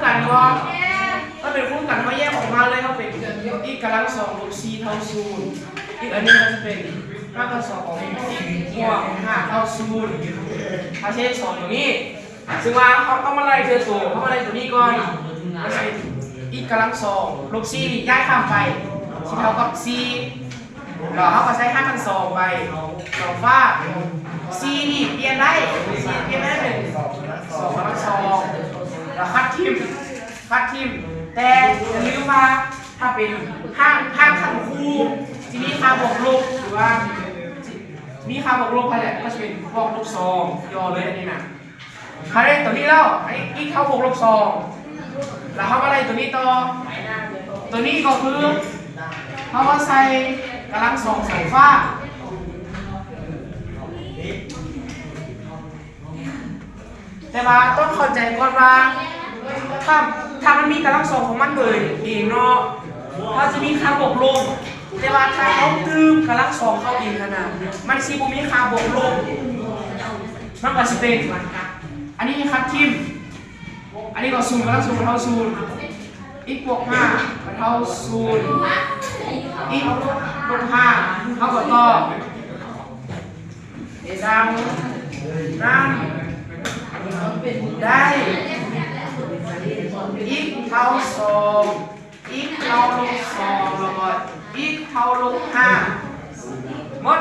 ກັນບໍ່? ມັນເປັນຄູ່ກັນ ເຮົາແຍກອອກມາເລີຍ ເຮົາເປັນ x ກຳລັງສອງລົບສີ່ເທົ່າສູນ ອີກອັນໜຶ່ງມັນຈະເປັນ x ກຳລັງສອງຂອງ x ບວກຫ້າເທົ່າສູນ ເຮົາໃຊ້ສອງຕົວນີ້ ຊຶ່ງວ່າເຮົາຕ້ອງມາໄລ່ເທື່ອໂຕ ເຮົາມາໄລ່ຕົວນີ້ກ່ອນ ມັນຈະເປັນ x ກຳລັງສອງລົບສີ່ນີ້ຍ້າຍຂ້າມໄປ ຊິເທົ່າກັບສີ່ ແລ້ວເຮົາກໍໃສ່ຮາກຂັ້ນສອງໄປ ສອງຟາກ ສີ່ນີ້ປ່ຽນໄດ້ ສີ່ປ່ຽນໄດ້ເປັນສອງກຳລັງສອງ ແລ້ວຄັດຖິ້ມ ຄັດຖິ້ມ ແຕ່ຢ່າລືມວ່າ ຖ້າເປັນຮາກ ຮາກຂັ້ນຄູ່ ຊິມີຄ່າບວກລົບ ຫຼືວ່າ ມີຄ່າບວກລົບຫັ້ນແຫຼະ ກໍຈະເປັນບວກລົບສອງ ຫຍໍ້ເລີຍອັນນີ້ນະ. ເຮົາໄດ້ຕົວນີ້ແລ້ວ ອັນນີ້ x ເທົ່າບວກລົບສອງ ແລ້ວເຮົາມາໄລ່ຕົວນີ້ຕໍ່ ຕົວນີ້ກໍຄື ເຮົາມາໃສ່ກຳລັງສອງສອງຟາກ ແຕ່ວ່າຕ້ອງເຂົ້າໃຈກ່ອນວ່າ ຖ້າ ຖ້າມັນມີກຳລັງສອງຂອງມັນໂດຍເອງເນາະ ເຮົາຈະມີຄ່າບວກລົບ ແຕ່ວ່າຖ້າເຮົາຕື່ມກຳລັງສອງເຂົ້າອີກຫັ້ນນະ ມັນຊິບໍ່ມີຄ່າບວກລົບ ມັນກໍຊິເປັນ ອັນນີ້ຄັດຖິ້ມ ອັນນີ້ກໍສູນກຳລັງສອງເທົ່າສູນ x ບວກຫ້າເທົ່າສູນ x ລົບຫ້າ ເຮົາກໍຕອບ ດັ່ງນັ້ນ ໄດ້ x ເທົ່າສອງ x ເທົ່າລົບສອງ ແລ້ວກໍ x ເທົ່າລົບຫ້າ ໝົດ